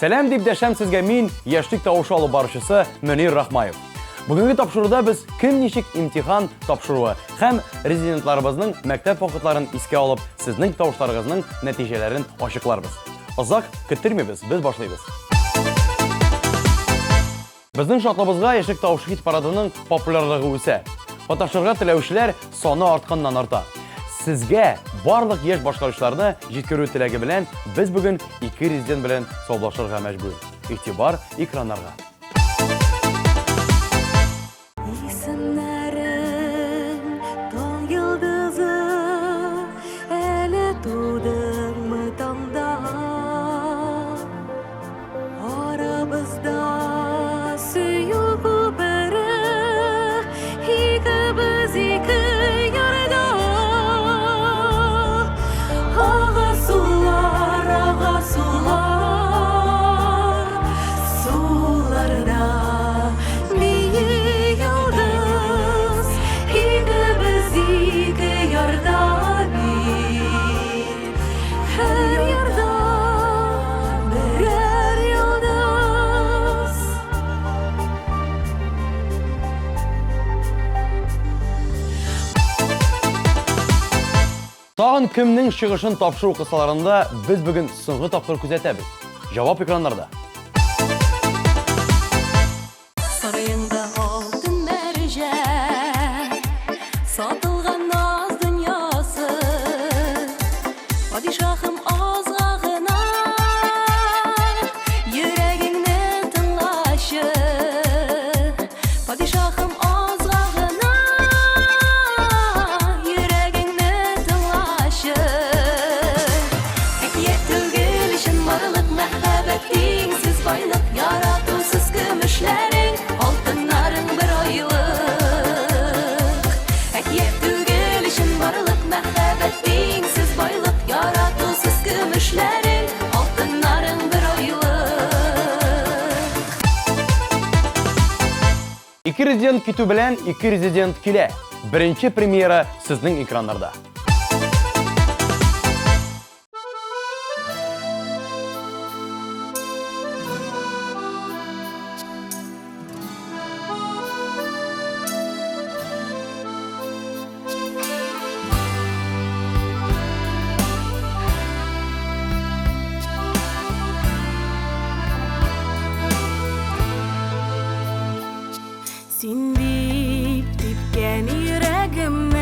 Сәлам дип дәшәм сезгә мин, Яшьлек тавышы алып баручысы Мөнир Рахмаев. Бүгенге тапшыруда без кем ничек имтихан тапшыруы һәм резидентларыбызның мәктәп вакытларын искә алып, сезнең тавышларыгызның нәтиҗәләрен ачыкларбыз. Озак көттермибез, без башлыйбыз. Безнең шатлыбызга Яшьлек тавышы хит парадының популярлыгы үсә. Катнашырга теләүчеләр саны артканнан арта. Сезгә барлык яшь башкаручыларны җиткерү теләге белән без бүген ике резидент белән саубуллашырга мәҗбүр. Игътибар экраннарга. Исемнәрең таң йолдызы, әле тудыңмы таңда? Арабызда сөю күпере, икебез ике ярда. Ага сулар, ага сулар, суларда бии йолдыз, икебез ике ярда бит. Һәр ярда берәр йолдыз. Тагын кемнең чыгышын тапшыру кысаларында без бүген соңгы тапкыр күзәтәбез? Җавап экраннарда. Сараеңда алтын мәрҗән, сатылган наз дөньясы. Падишаһым азга гына йөрәгеңне тыңлачы. Падишаһым азга гына йөрәгеңне тыңлачы. Әкият түгел чынбарлык мәхәббәт тиңсез байлык яратусыз көмешләрең алтыннарың бер айлык. Әкият түгел чынбарлык мәхәббәт тиңсез байлык яратусыз көмешләрең алтыннарың бер айлык. Ике резидент китү белән ике резидент килә. Беренче премьера сезнең экраннарда. Син дип типкән йөрәгемнең.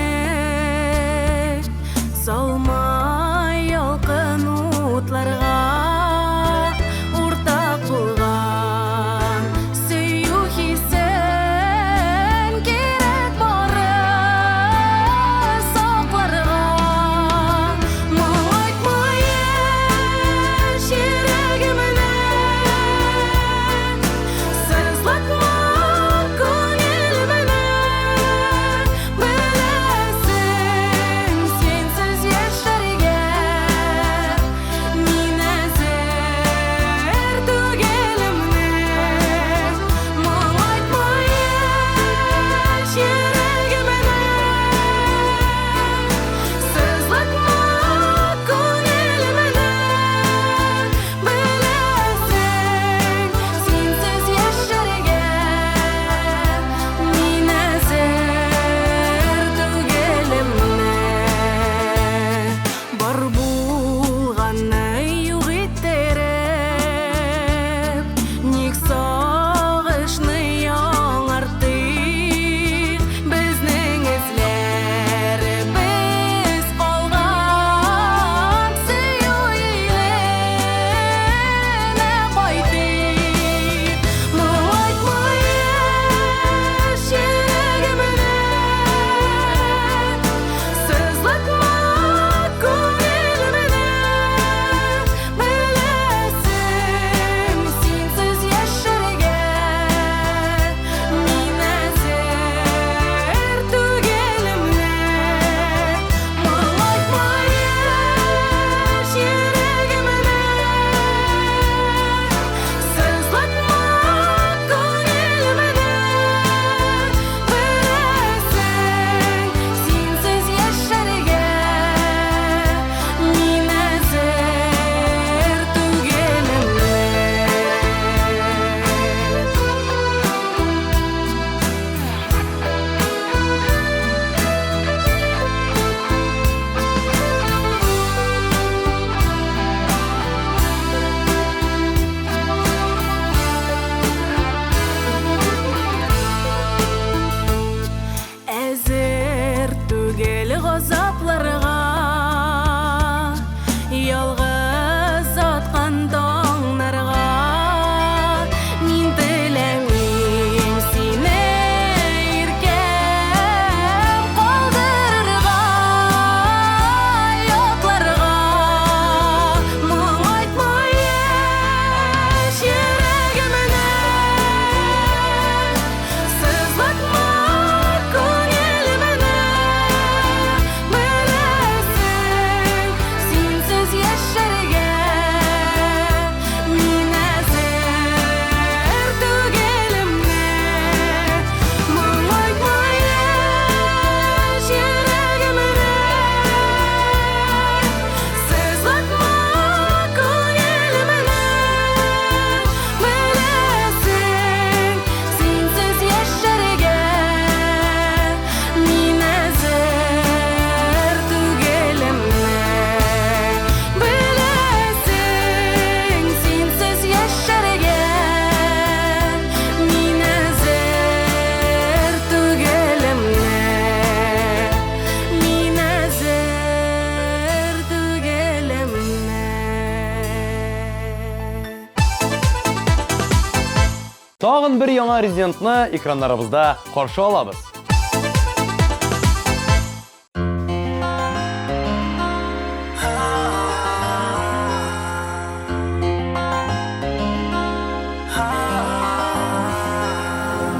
Тагын бер яңа резидентны экраннарыбызда каршы алабыз.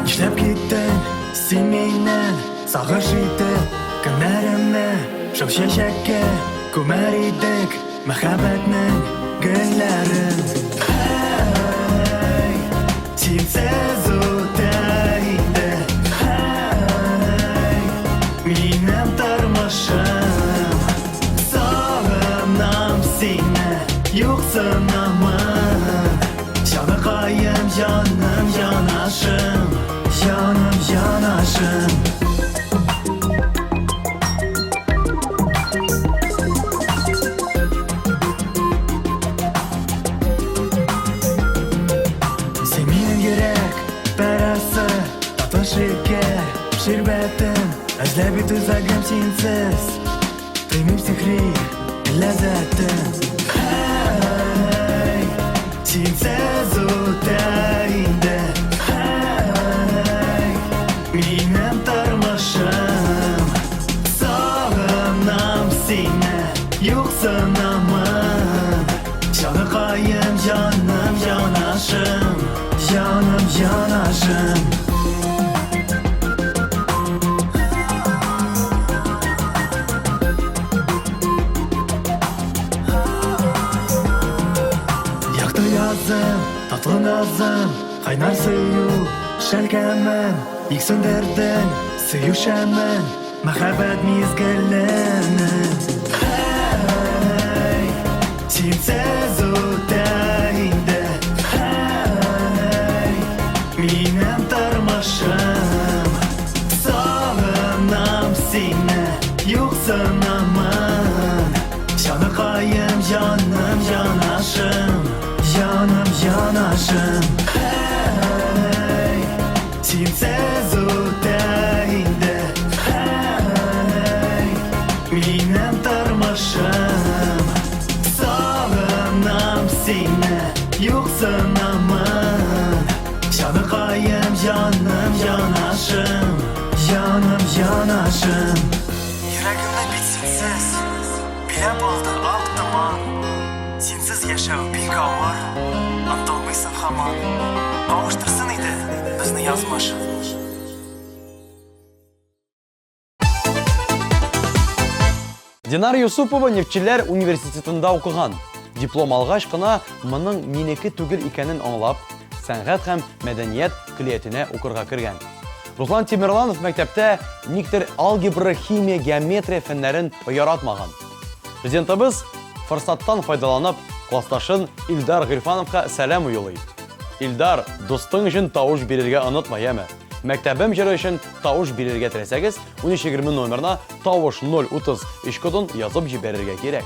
Нишләп киттең син миннән Сагыш итеп көннәремне Шау чәчәккә күмәр идек Мәхәббәтнең гөлләрен. Һәй, синсез үтә инде. Һәй, минем тормышым. Сагынам сине, юксынамын. Җаныкаем, җаным, җанашым, җаным, җанашым. Син минем йөрәк парәсе, татлы шикәр, ширбәтем, Эзләп бит үзәгем синсез, тоймыйм сихри ләззәтен. Һәй, синсез үтә инде. Һәй, минем тормышым. Сагынам сине, юксынамын. Җаныкаем, җаным, җанашым, җаным, җанашым. Якты язым, татлы назым, кайнар сөю, шәлкәмен, ник сүндердең сөю шәмен, мәхәббәт мизгеленең. Һәй, синсез үтә инде. Һәй, минем тормышым. Сагынам сине, юксынамын. Җаныкаем, җаным, җанашым, җаным, җанашым. Һәй, синсез үтә инде. Һәй, минем тормышым. Сагынам сине, юксынамын. Җаныкаем, җаным, җанашым, җаным, җанашым. Йөрәгемне бит синсез биләп алды ак томан. Синсез яшәү бик авыр, онтылмыйсың һаман. Кавыштырсын иде безне язмыш. Динара Юсупова нефтьчеләр университетында укыган. Диплом алгач кына моның минеке түгел икәнен аңлап, сәнгать һәм мәдәният көллиятенә укырга кергән. Руслан Тимерланов мәктәптә никтер алгебра, химия, геометрия фәннәрен яратмаган. Президентыбыз форсаттан файдаланып, классташын Илдар Гыйльфановка сәлам юлый. Илдар, дустың өчен тавыш бирергә онытма, яме. Мәктәбем җыры өчен тавыш бирергә теләсәгез, 1320 номерына тавыш 033 кодын язып җибәрергә кирәк.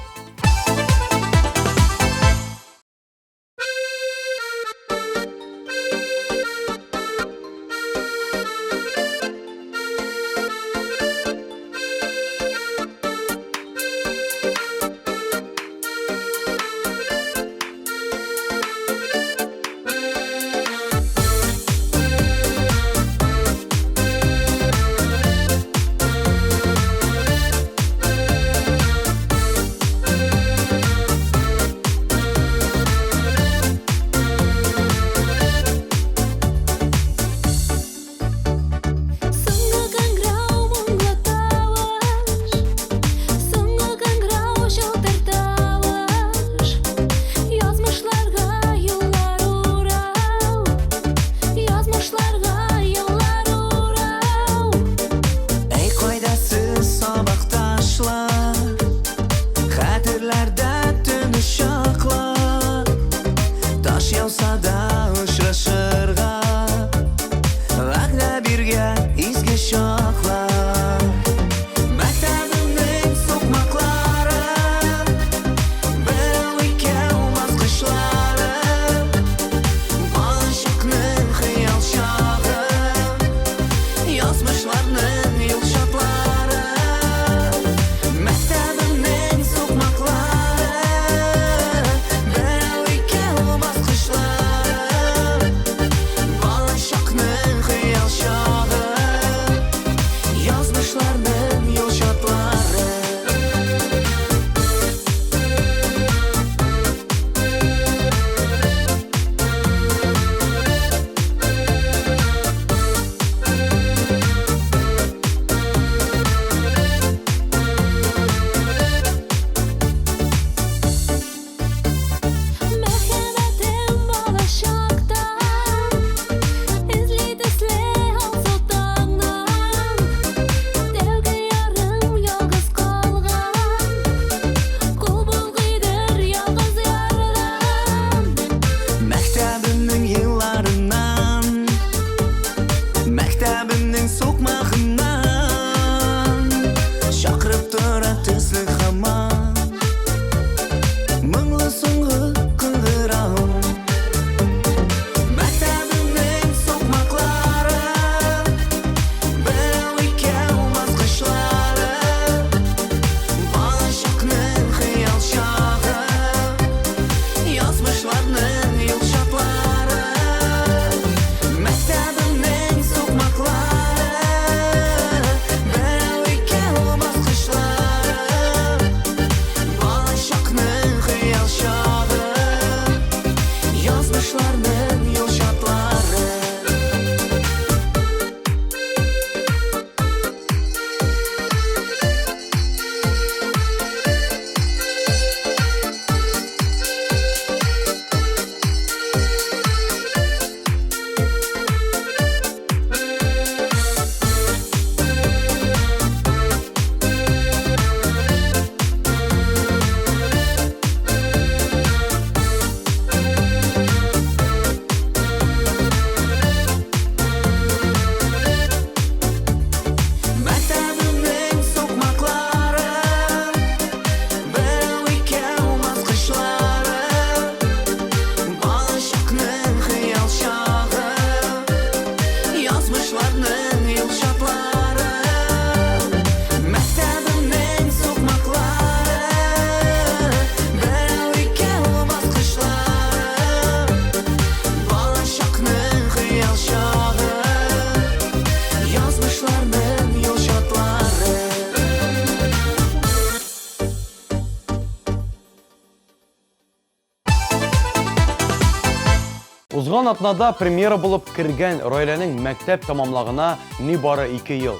Узган атнада премьера булып кергән Раиләнең мәктәп тәмамлагына нибары ике ел.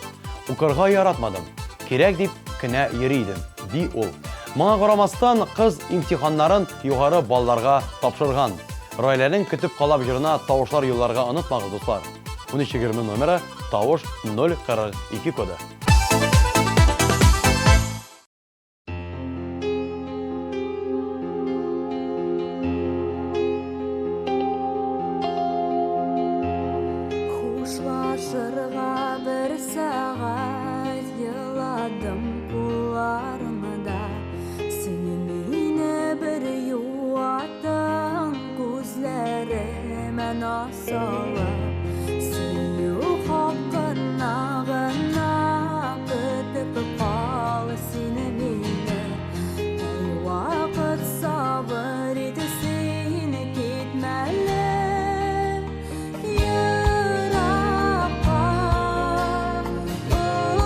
Укырга яратмадым, кирәк дип кенә йөри идем, ди ул. Моңа карамастан, кыз имтиханнарын югары балларга тапшырган. Раиләнең Көтеп калам җырына тавышлар юлларга онытмагыз, дуслар. 1320 номеры, тавыш 042 коды. Хушлашырга бер сәгать еладым кулларыңда. Син мине бер юаттың күзләремә наз салып. Сөю хакына гына көтеп кал син мине. Әй вакыт сабыр ит син китмәле. Еракка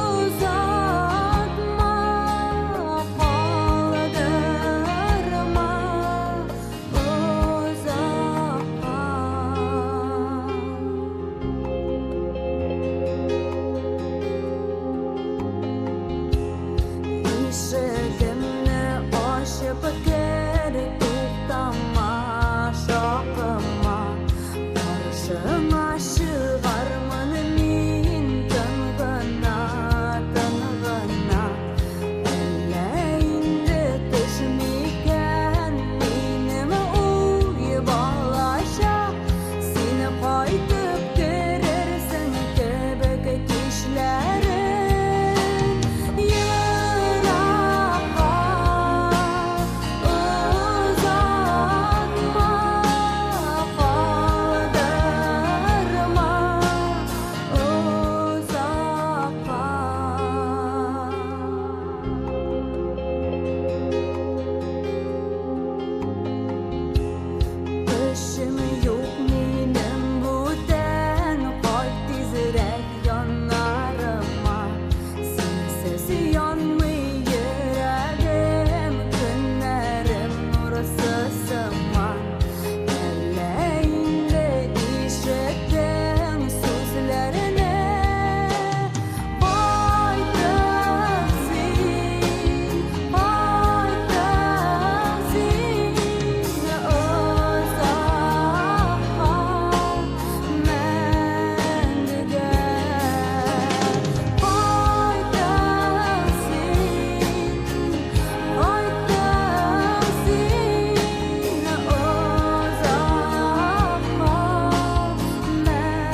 озатма, калдырма озакка. Ишегемне ачып кер, туктама, шакыма. Каршыңа чыгармын мин тын гына, тын гына. Әллә инде төш микән минем уй балачак? Син кайтып керерсең кебек кичләрен. Еракка озатма, калдырма озакка. Көчем юк минем бүтән, кайт тизрәк яннарыма. Синсез янмый йөрәгем, көннәрем нурсыз сыман. Әллә инде ишеттең сүзләрне? Кайттың син, кайттың син озакка, мәңгегә. Кайттың син, кайттың син озакка, мәңгегә.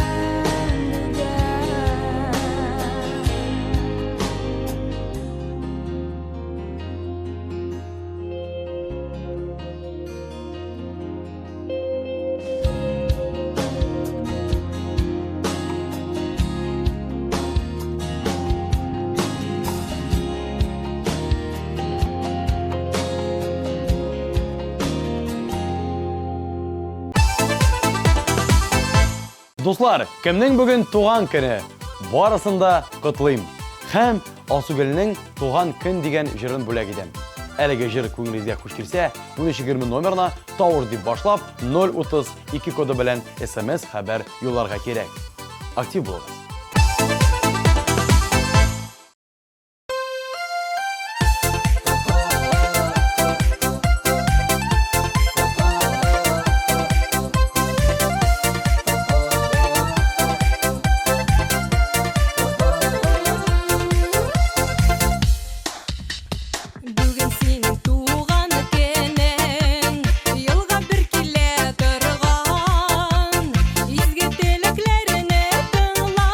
Дуслар, кемнең бүген туган көне? Барысын да котлыйм. Һәм Алсугөлнең Туган көн дигән җырын бүләк итәм. Әлеге җыр күңелегезгә хуш килсә, 1320 номерына тавыш дип башлап 032 коды белән SMS хәбәр юлларга кирәк. Актив булыгыз. Бүген синең туган көнең, елга бер килә торган. Изге теләкләрне тыңла.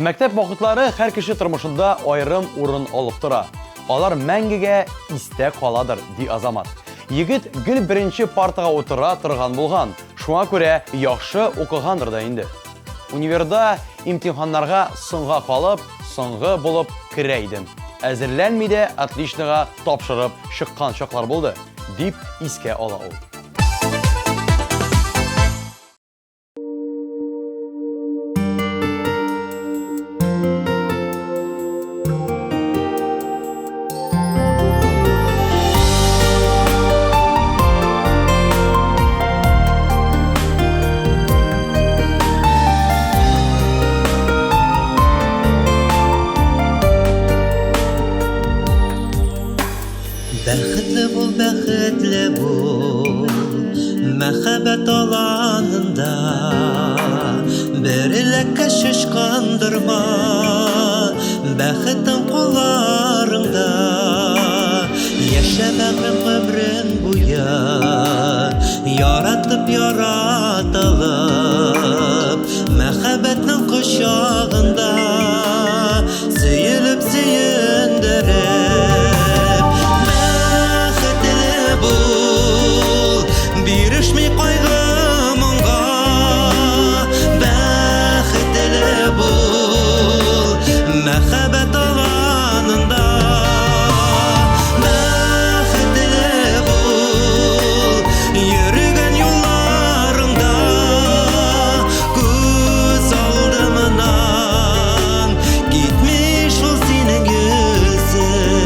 Мәктәп вакытлары һәр кеше тормышында аерым урын алып тора. Алар мәңгегә истә каладыр, ди Азамат. Егет гел беренче партага утыра торган булган, шуңа күрә яхшы укыгандыр да инде. Универда имтиханнарга соңга калып, соңгы булып керә идем. Әзерләнми дә отличныйга тапшырып чыккан чаклар булды, дип искә ала ул. Бәхетле бул, бәхетле бул, мәхәббәт аланында бер эләккәч ычкындырма, бәхетең кулларыңда. Яшә бәгърем гомрең буе, яратып яратылып, мәхәббәтнең кочагында сөелеп сөендереп. Бәхетле бул, бирешми кайгы моңга. Бәхетле бул, мәхәббәт аланында. Бәхетле бул, йөргән юлларыңда. Күз алдымнан китми шул синең йөзең.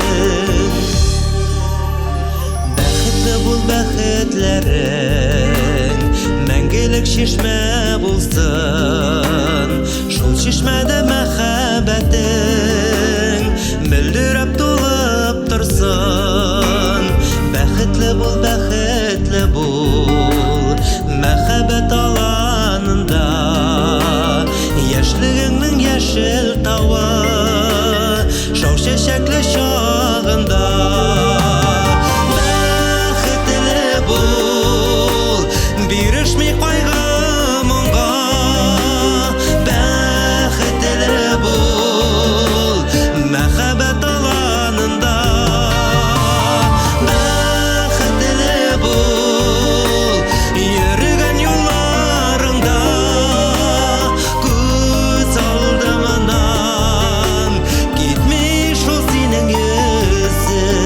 Бәхетле бул, бәхетләрең мәңгелек чишмә булсын. Шул чишмәдә мәхәббәтең мөлдерәп тулып торсын. Бәхетле бул, бәхетле бул, мәхәббәт аланында. Яшьлегеңнең яшел тавы, шау чәчәкле чагында. Бәхетле бул, бирешми кайгы моңга. Бәхетле бул, мәхәббәт аланында. Бәхетле бул, йөргән юлларыңда. Күз алдымнан китми шул синең йөзең.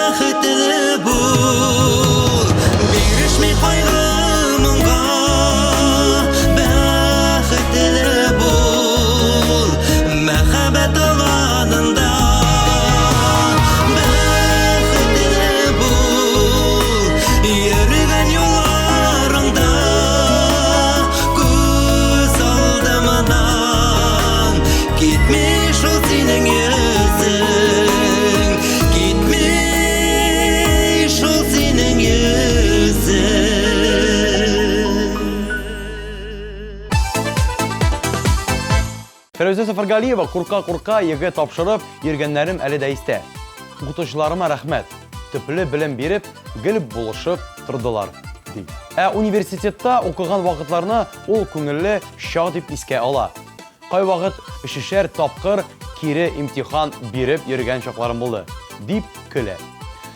Бәхетле бул, бирешми кайгы моңга. Бәхетле бул, мәхәббәт аланында. Бәхетле бул, йөргән юлларыңда. Күз алдымнан китми шул синең йөзең. Китми шул синең йөзең. Фирүзә Сафаргалиева курка-курка ЕГЭ тапшырып йөргәннәрем әле дә истә. Укытучыларыма рәхмәт. Төпле белем биреп, гел булышып тордылар, ди. Ә университетта укыган вакытларны ул күңелле чак дип искә ала. Кайвакыт өчешәр тапкыр кире имтихан биреп йөргән чакларым булды, дип көлә.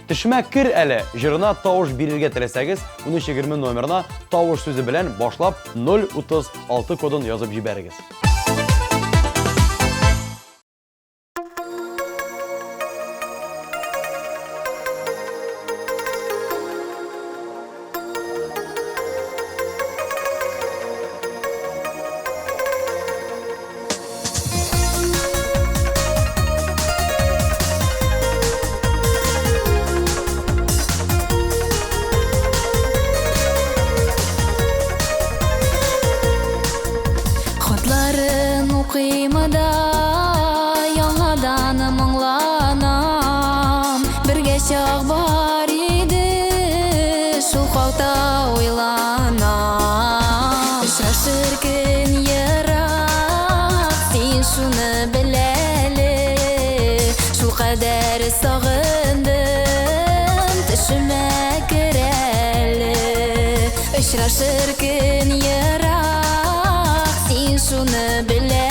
Төшемә кер әле җырына тавыш бирергә теләсәгез, 1320 номерына тавыш сүзе белән башлап 036 кодын язып җибәрегез. укыйм да, яңадан моңланам. Бергә чак бар иде, шул хакта уйланам. Очрашыр көн ерак, син шуны бел әле. Шул кадәр сагындым, төшемә кер әле. Очрашыр көн ерак, син шуны бел әле.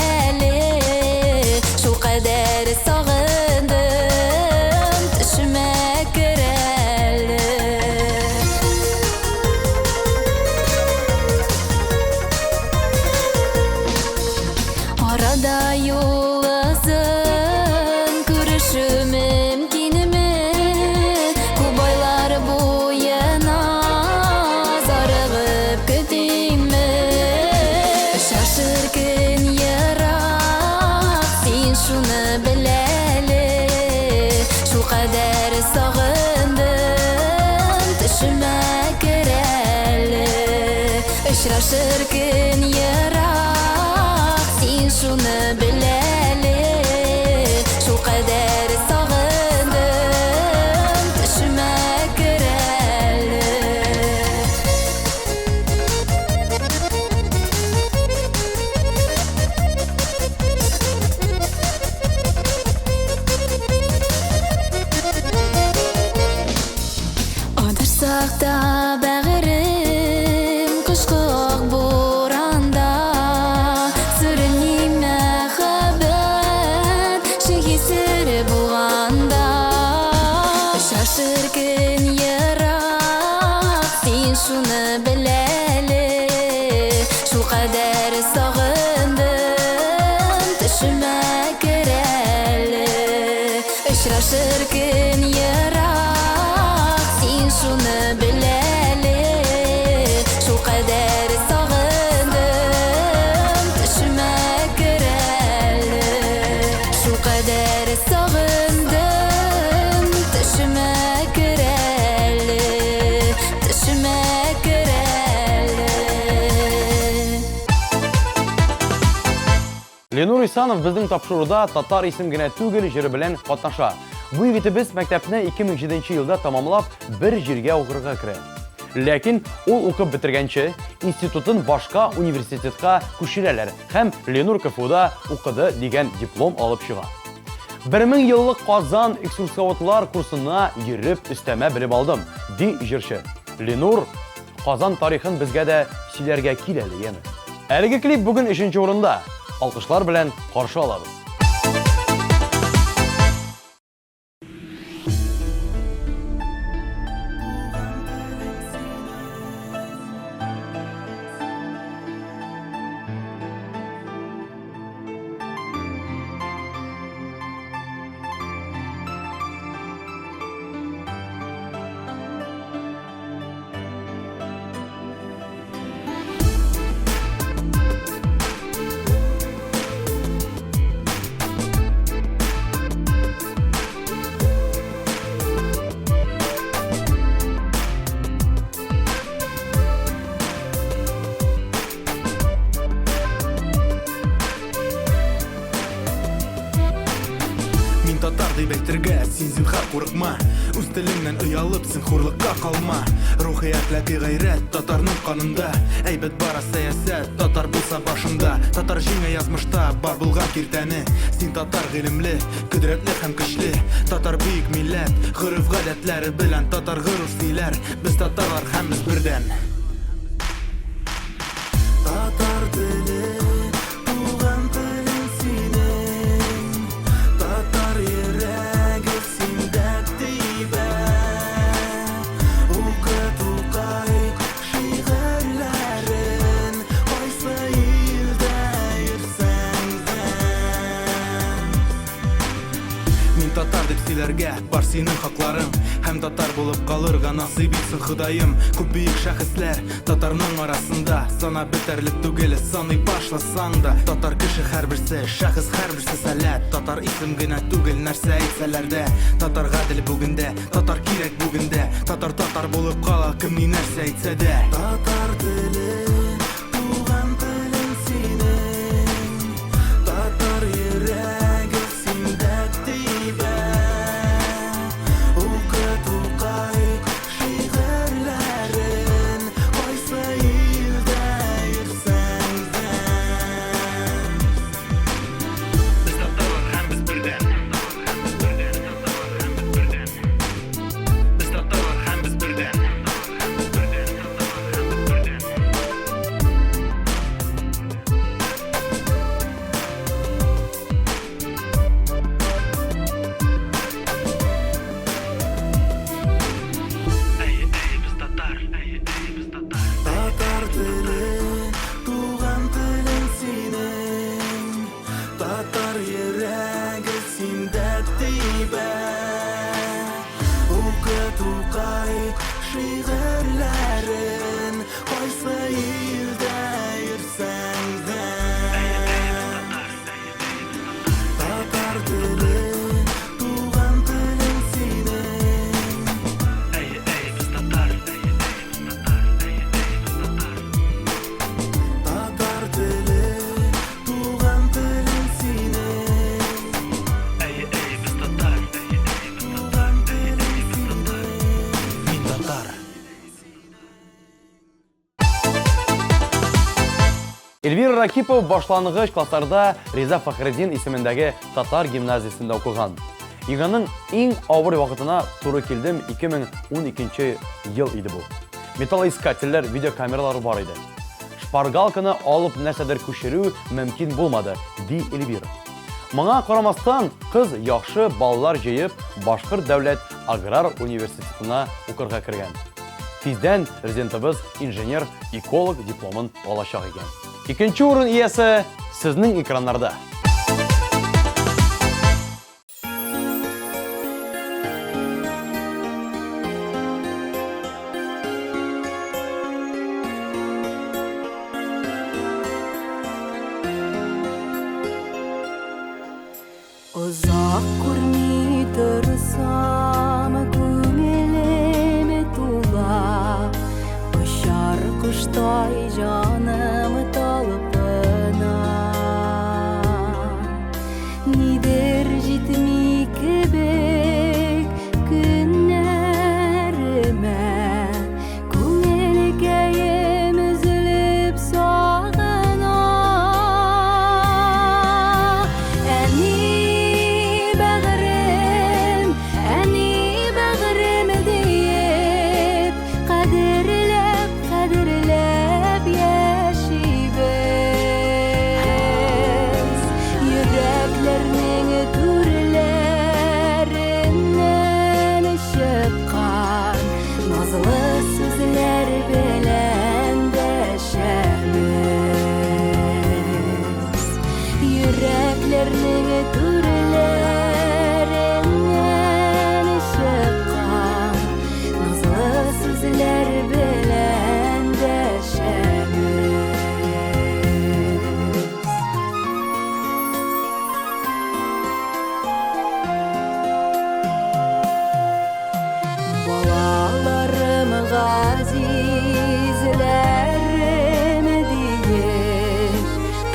Шул кадәр сагындым, төшемә кер әле. Арада юл озын, күрешү мөмкинме? Күп айлар буена зарыгып көтимме? Очрашыр көн ерак, син шуны бел әле. Шул кадәр сагындым, төшемә кер әле. Очрашыр көн ерак, син шуны бел әле. Шул кадәр сагындым, төшемә кер әле. Адашсак та бәгырем, кышкы ак буранда сүрелми мәхәббәт, чөнки сере булганда. Очрашыр көн ерак, син шуны бел әле. Шул кадәр сагындым, төшемә кер әле. Очрашыр көн ерак, син шуны бел әле. Шул кадәр сагындым, төшемә кер әле. Шул кадәр сагындым, төшемә кер әле. Төшемә кер әле. Ленур Исанов безнең тапшыруда татар исем генә түгел җыры белән катнаша. Бу егетебез мәктәпне 2007 елда тамамлап, бер җиргә укырга керә. Ләкин ул укып бетергәнче институтын башка университетка күчерәләр һәм Ленур КФУда укыды дигән диплом алып чыга. 1000 еллык Казан экскурсоводлар курсына йөреп өстәмә белеп алдым, ди җырчы. Ленур, Казан тарихын безгә дә сөйләргә кил әле, яме. Әлеге клип бүген 3 урында. Алкышлар белән каршы алабыз. Мин татар дип әйтергә, син зинһар курыкма. Үз телеңнән оялып, син хурлыкка калма. Рухи әхлаки гайрәт татарның канында. Әйбәт бара сәясәт, татар булса башында. Татар җиңә язмышта, бар булган киртәне. Син татар гыйлемле, кодрәтле һәм көчле. Татар бөек милләт, гореф-гадәтләре белән татар горур сөйләр. Без татарлар һәм без бердәм. Татар теле, туган телең синең. Татар йөрәге синдә тибә. Укы Тукай шигырьләрен, кайсы илдә йөрсәң дә. Мин татар дип сөйләргә бар синең хакларың. Һәм татар булып калырга насыйп итсен Ходаем. Күп бөек шәхесләр татарның арасында, санап бетәрлек түгел, саный башласаң да. Татар кеше һәрберсе, шәхес һәрберсе сәләт. Татар исем генә түгел, нәрсә әйтсәләр дә. Татар гадел бүген дә, татар кирәк бүген дә. Татар татар булып кала, кем ни нәрсә әйтсә дә. Татар теле, туган телең синең. Татар йөрәге синдә тибә. Укы Тукай шигырьләрен, кайсы илдә йөрсәң дә. Татар теле, туган телең синең. Татар теле, туган телең синең. Туган телең синең. Мин татар. Эльвира Ракипова башлангыч классларда Риза Фәхретдин исемендәге татар гимназиясендә укыган. ЕГЭның иң авыр вакытына туры килдем, 2012 ел иде бу. Металлоискательләр, видеокамералар бар иде. Шпаргалканы алып нәрсәдер күчерү мөмкин булмады, ди Эльвира. Моңа карамастан, кыз яхшы баллар җыеп, Башкорт дәүләт аграр университетына укырга кергән. Тиздән резидентыбыз инженер-эколог дипломын алачак икән. Икенче урын иясе сезнең экраннарда. Озак күрми торсам, күңелем тула, Очар коштай җаным талпына. Нидер җитми кебек көннәремә, Күңелкәем өзелеп сагына. Әни бәгърем, әни бәгърем диеп, кадерләп, кадерләп яшибез. Йөрәкләрнең түрләреннән чыккан назлы сүзләр белән дәшәбез. Йөрәкләрнең түрләреннән чыккан назлы сүзләр белән дәшәбез. Балаларым, газизләрем диеп,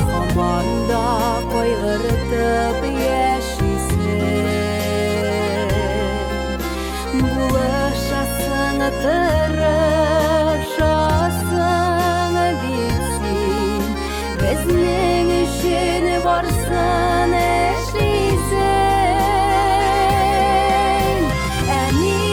һаман да кайгыртып яшисең. Булышасың, тырышасың бит син, безнең өчен барсын эшлисең. Әни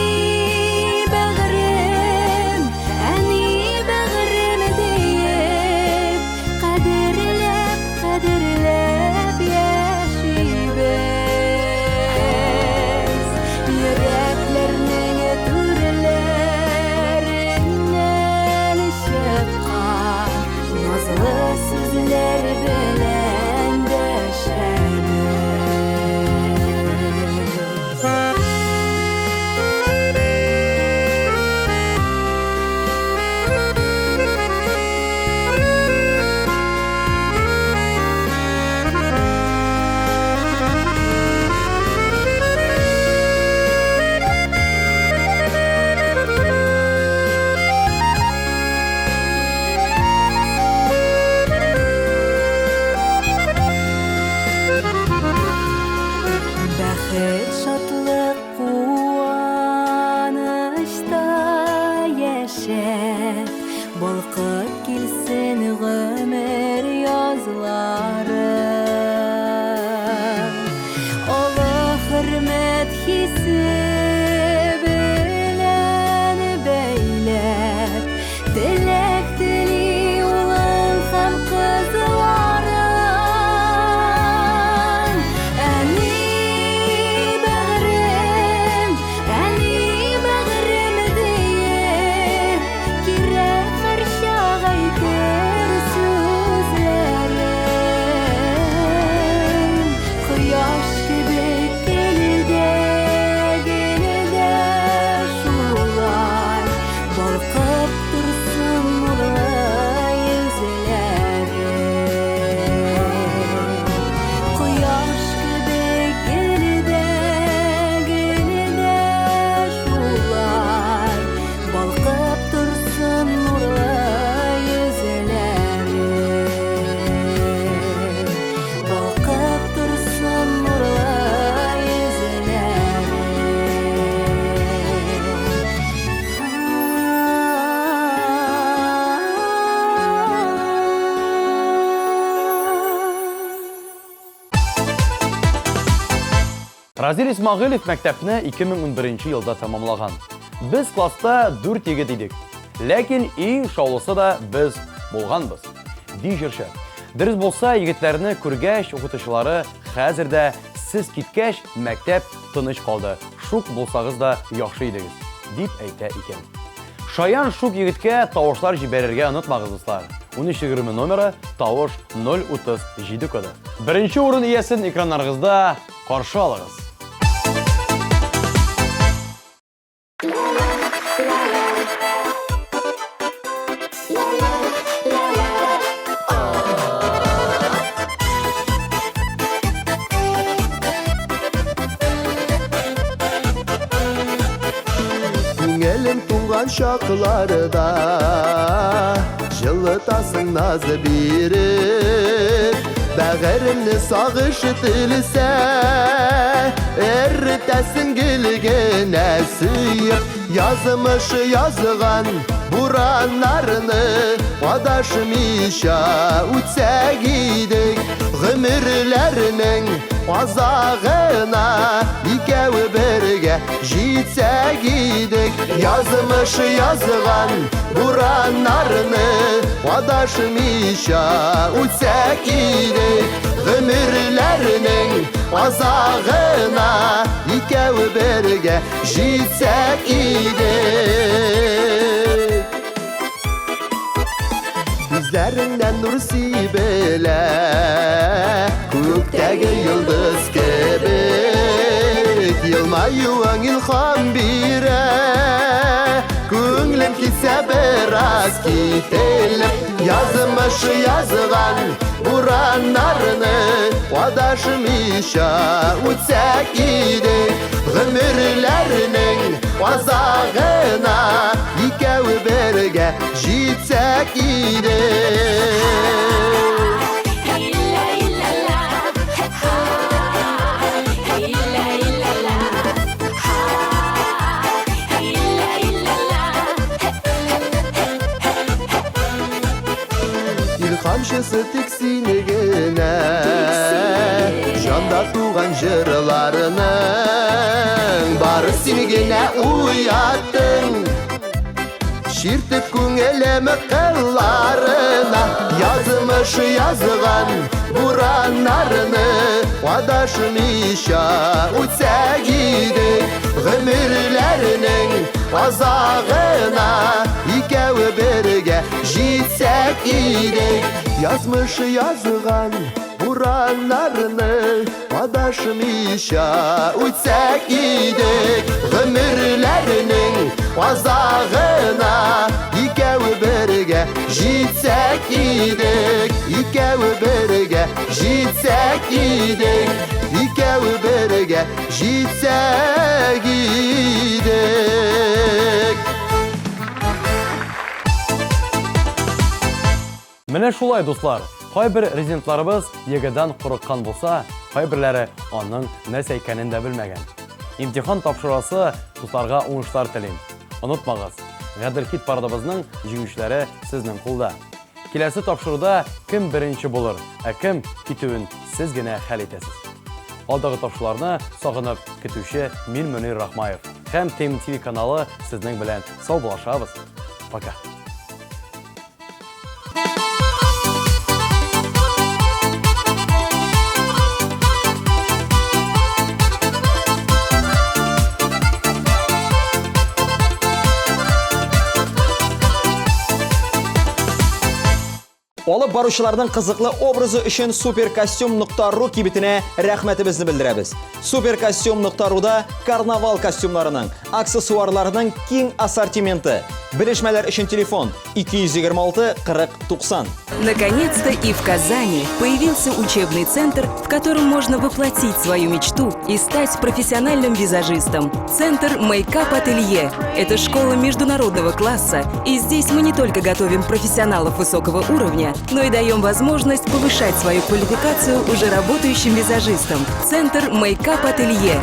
бәгърем, әни бәгърем диеп, кадерләп, кадерләп яшибез. Йөрәкләрнең түрләреннән чыккан назлы сүзләр белән дәшәбез. Бәхет, шатлык, куанычта яшәп, балкып килсен гомер язлары. Олы хөрмәт хисе белән бәйләп, теләк тели улың һәм кызларың. Әни бәгърем, Разил Исмагыйлев мәктәпне 2011 елда тәмамлаган. Без класста дүрт егет идек. Ләкин иң шаулысы да без булганбыз, ди җырчы. Дөрес булса, егетләрне күргәч, укытучылары хәзер дә сез киткәч, мәктәп тыныч калды, шук булсагыз да яхшы идегез, дип әйтә икән. Шаян шук егеткә тавышлар җибәрергә онытмагыз, дуслар. 1320 номеры, тавыш 037 коды. Беренче урын иясен экраннарыгызда каршы алыгыз. Күңелем туңган чакларда Җылытасың наз биреп Бәгыремне сагыш телсә Эретәсең гел генә сөеп Язмыш язган бураннарны Адашмыйча үтсәк идек Гомерләрнең азагына Икәү бергә җитсәк идек. Язмыш язган бураннарны Адашмыйча үтсәк идек. Гомерләрнең азагына Икәү бергә җитсәк идек. Күзләреңнән нур сибелә, Күктәге йолдыз кебек, Елмаюың илһам бирә. Күңлем китсә бераз кителеп, Язмыш язган бураннарны Адашмыйча үтсәк идек. Гомерләрнең азагына Икәү бергә җитсәк идек. Илһамчысы тик сине генә, Җанда туган җырларының Бары син генә уяттың. Чиртеп күңелем кылларына Язмыш язган бураннарны Адашмыйча үтсәк идек. Гомерләрнең азагына Икәү бергә җитсәк идек. Язмыш язган бураннарны Адашмыйча үтсәк идек. Гомерләрнең азагына Икәү бергә җитсәк идек. Икәү бергә җитсәк идек. Икәү бергә җитсәк идек. Менә шулай, дуслар, кайбер резидентларыбыз ЕГЭдан курыккан булса, кайберләре аның нәрсә икәнен дә белмәгән. Имтихан тапшырасы дусларга уңышлар телим. Онытмагыз, Гадел хит парадыбызның җиңүчеләре сезнең кулда. Киләсе тапшыруда кем беренче булыр, ә кем китүен сез генә хәл итәсез. Алдагы тапшыруларны сагынып көтүче мин Мөнир Рахмаев һәм ТМТВ каналы сезнең белән саубуллашабыз. Пока. Алып баручыларның кызыклы образы өчен суперкостюм.ру кибетенә рәхмәтебезне белдерәбез. Суперкостюм.руда карнавал костюмнарының, аксессуарларының киң ассортименты. Белешмәләр өчен телефон 226 40 90. Наконец-то и в Казани появился учебный центр, в котором можно воплотить свою мечту и стать профессиональным визажистом. Центр Makeup Ателье – это школа международного класса, и здесь мы не только готовим профессионалов высокого уровня, но и даем возможность повышать свою квалификацию уже работающим визажистам. Центр Makeup Ателье.